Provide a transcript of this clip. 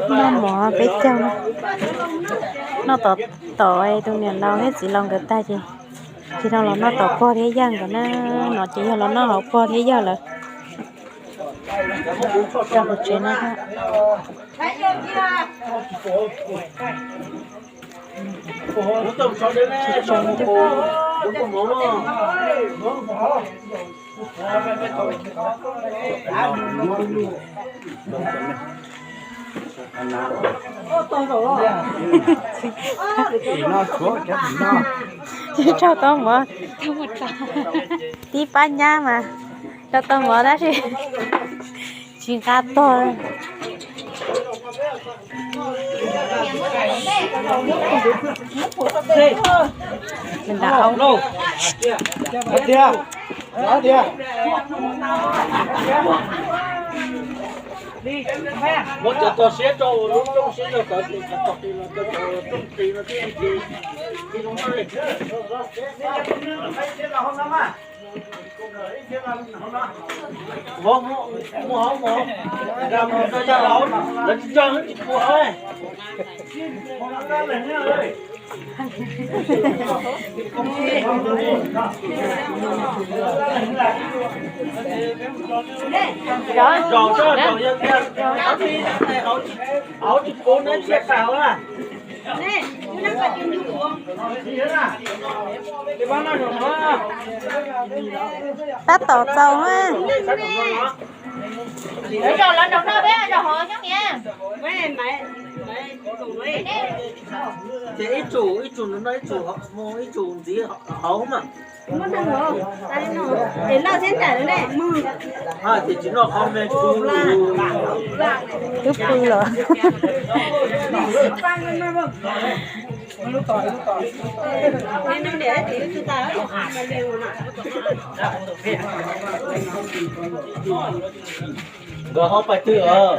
Noj mov peb caug na. Noj tom, tom tus niam laus thiab txiv laus nkawd tag ces, ces no los noj tom pog thiab yawg nkawd na. No ces yog los noj hauv pog thiab yawg lawv. Rau hauv tsev no thiab. Tsis rau tau mov, tib pab nyab mas rau tau mov tab sis tsis nqa tog. Muab cov tog siab rau lub rooj siab rau tawv tis, cov tog qis los rau cov rooj qis no thiaj li, muab hauv mov, lawv tsis cog tsis pub hauv. Zaum tso, zaum yog tias hauv tsis pub neb tsiaj qas hauv na. Tab tom txaus na. Ces ib tsum, ib tsum nram no, ib tsum mus, ib tsum ntxiv hauv mas. Ces tsis noj qhov me pw. Twb pw lawm. Nkawd ho pais twg os?